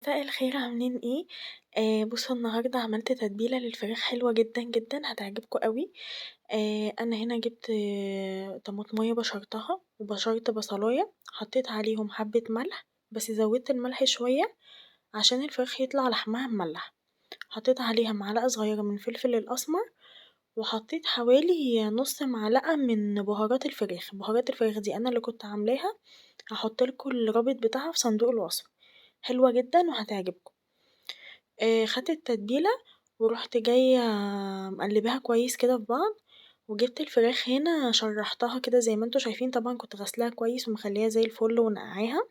مساء الخير، عاملين إيه؟ بُصّوا، النهارده عملت تتبيلة للفراخ حلوة جدًا، جدًا، هتعجبكم أوي. أنا هنا جبت طماطماية بشرتها وبشرت بصلاية، حطيت عليهم حبة ملح، بس زودت الملح شوية عشان الفراخ يطلع لحمها مملح. حطيت عليها معلقة صغيرة من الفلفل الأسمر، وحطيت حوالي نص معلقة من بهارات الفراخ. بهارات الفراخ دي أنا اللي كنت عاملاها، هحطلكوا الرابط بتاعها في صندوق الوصف، حلوة جدا وهتعجبكم. خدت التتبيلة ورحت جاية مقلباها كويس كده في بعض، وجبت الفراخ هنا شرحتها كده زي ما انتوا شايفين، طبعا كنت غسلاها كويس ومخليها زي الفل ونقعاها.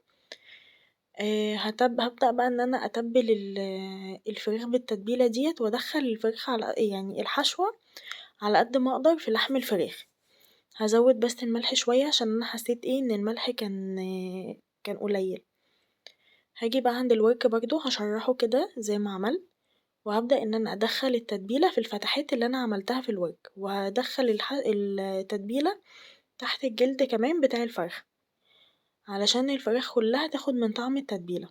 هبدأ بقى إن أنا أتبل الفراخ بالتتبيلة ديت، وأدخل الفراخ على يعني الحشوة على قد ما أقدر في لحم الفراخ. هزود بس الملح شوية عشان أنا حسيت إن الملح كان قليل. هاجي بقى عند الورك برضو هشرحه كده زي ما عملت، وهبدأ إن أنا أدخل التتبيلة في الفتحات اللي أنا عملتها في الورك، وهدخل التتبيلة تحت الجلد كمان بتاع الفرخة علشان الفراخ كلها تاخد من طعم التتبيلة.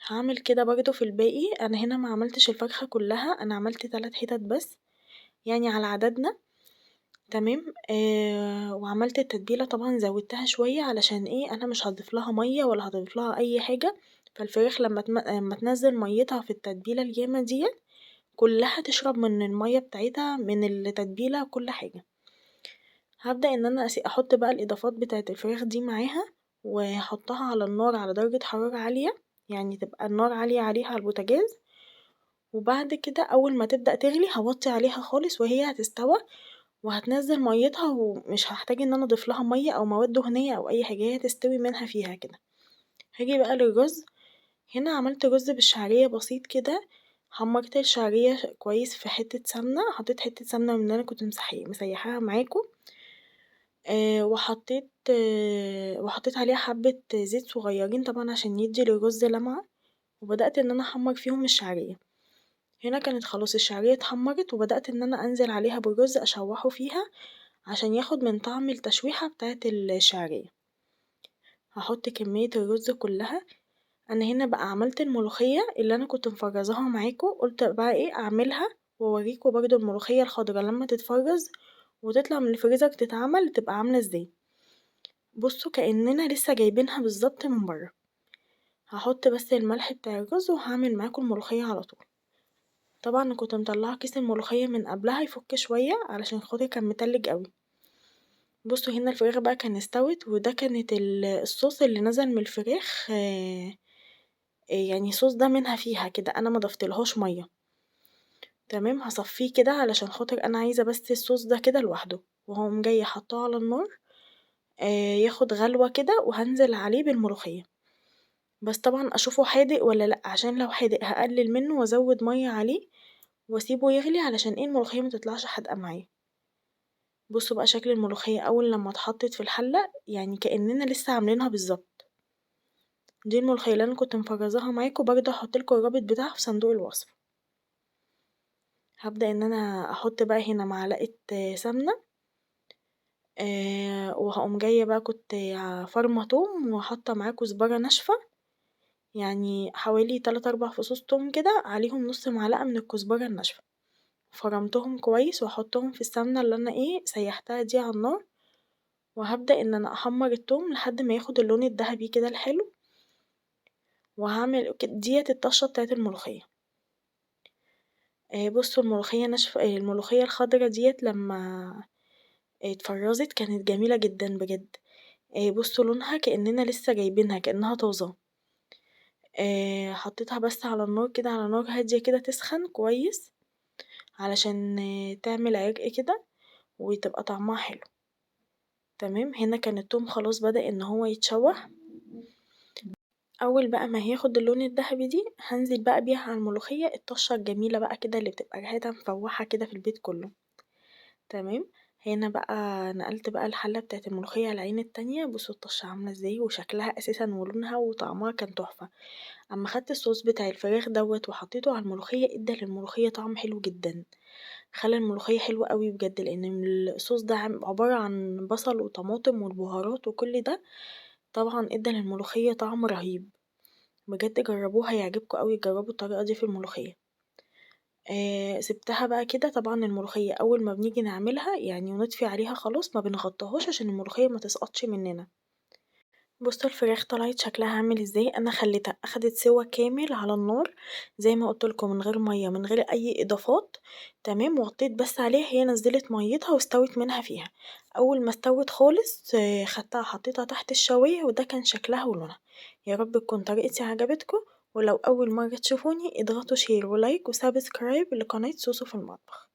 هعمل كده برضو في الباقي. أنا هنا ما عملتش الفرخة كلها، أنا عملت 3 حتت بس يعني على عددنا، تمام. وعملت التتبيلة طبعا زودتها شوية علشان أنا مش هضيف لها مية ولا هضيف لها أي حاجة، فالفراخ لما تنزل ميتها في التتبيلة الياما ديت كلها تشرب من المية بتاعتها من التتبيلة وكل حاجة. هبدأ إن أنا أحط بقى الإضافات بتاعت الفراخ دي معاها، وهحطها على النار على درجة حرارة عالية، يعني تبقى النار عالية عليها على البوتاجاز. وبعد كده أول ما تبدأ تغلي هوطي عليها خالص وهي هتستوى وهتنزل ميتها، ومش هحتاج إن أنا أضيف لها مية أو مواد دهنية أو أي حاجة، هي هتستوي منها فيها كده. هاجي بقى للرز. هنا عملت رز بالشعرية بسيط كده، حمرت الشعرية كويس في حتة سمنة، حطيت حتة سمنة من اللي أنا كنت مسيحاها معاكم، وحطيت عليها حبة زيت صغيرين طبعا عشان يدي للرز لمعة، وبدأت إن أنا أحمر فيهم الشعرية. هنا كانت خلاص الشعرية اتحمرت، وبدأت إن أنا أنزل عليها بالرز أشوحه فيها عشان ياخد من طعم التشويحة بتاعت الشعرية. هحط كمية الرز كلها. أنا هنا بقى عملت الملوخية اللي أنا كنت مفرزاها معاكم، قلت بقى أعملها وأوريكم برضو الملوخية الخضرا لما تتفرز وتطلع من الفريزر تتعمل تبقى عاملة ازاي. بصوا كأننا لسه جايبينها بالظبط من بره. هحط بس الملح بتاع الرز وهعمل معاكم الملوخية على طول. طبعا انا كنت مطلعه كيس الملوخية من قبلها يفك شوية علشان خاطر كان متلج قوي. بصوا هنا الفراخ بقى كان استوت، وده كانت الصوص اللي نزل من الفراخ، يعني الصوص ده منها فيها كده، انا ما ضفتلهاش ميه، تمام. هصفيه كده علشان خاطر انا عايزه بس الصوص ده كده لوحده، وهقوم جايه حطاه على النار، ياخد غلوه كده، وهنزل عليه بالملوخيه. بس طبعا اشوفه حادق ولا لا، عشان لو حادق هقلل منه وازود ميه عليه واسيبه يغلي علشان الملوخيه ما تطلعش حادقه معايا. بصوا بقى شكل الملوخيه اول لما اتحطت في الحله، يعني كاننا لسه عاملينها بالظبط. دي الملوخيه اللي انا كنت مفرزاها معاكم، برضه هحط لكم الرابط بتاعها في صندوق الوصف. هبدا ان انا احط بقى هنا معلقه سمنه، وهقوم جايه بقى كنت فارمه توم وحاطه معاه كزبره ناشفه، يعني حوالي 3-4 فصوص توم كده، عليهم نص معلقه من الكزبره الناشفه. فرمتهم كويس واحطهم في السمنه اللي انا سيحتها دي على النار، وهبدا ان انا احمر التوم لحد ما ياخد اللون الذهبي كده الحلو، وهعمل ديت الطشه بتاعت الملوخيه. بصوا الملوخيه ناشفه، الملوخيه الخضرا ديت لما اتفرزت كانت جميله جدا بجد. بصوا لونها كاننا لسه جايبينها، كانها طازه. حطيتها بس على النار كده، على نار هاديه كده تسخن كويس علشان تعمل عرق كده وتبقى طعمها حلو، تمام. هنا كان التوم خلاص بدأ ان هو يتشوح. اول بقى ما هياخد اللون الذهبي دي هنزل بقى بيها على الملوخية الطشة الجميلة بقى كده اللي بتبقى ريحتها مفوحة كده في البيت كله، تمام. هنا بقى نقلت بقى الحلة بتاعت الملوخية على العين التانية. بصوا الطشة عاملة ازاي وشكلها اساسا ولونها وطعمها كان تحفة. اما خدت الصوص بتاع الفراخ دوت وحطيته على الملوخية ادى للملوخية طعم حلو جدا، خلى الملوخية حلوة قوي بجد، لان الصوص ده عبارة عن بصل وطماطم والبهارات وكل ده، طبعا ادى للملوخية طعم رهيب. بجد جربوها هيعجبكم أوي، جربوا الطريقة دي في الملوخية. سِبتها بقى كده. طبعًا الملوخية أول ما بنيجي نعملها يعني ونطفي عليها خلاص ما بنغطيهاش عشان الملوخية ما تسقطش مننا. بصوا الفراخ طلعت شكلها عامل ازاي. انا خليتها اخدت سوا كامل على النار زي ما قلتلكم، من غير ميه من غير اي اضافات، تمام. وغطيت بس عليها، هي نزلت ميتها واستوت منها فيها. اول ما استوت خالص، خدتها حطيتها تحت الشوايه، وده كان شكلها ولونها. يا رب تكون طريقتي عجبتكم، ولو اول مره تشوفوني اضغطوا share و like و subscribe لقناه سوسو في المطبخ.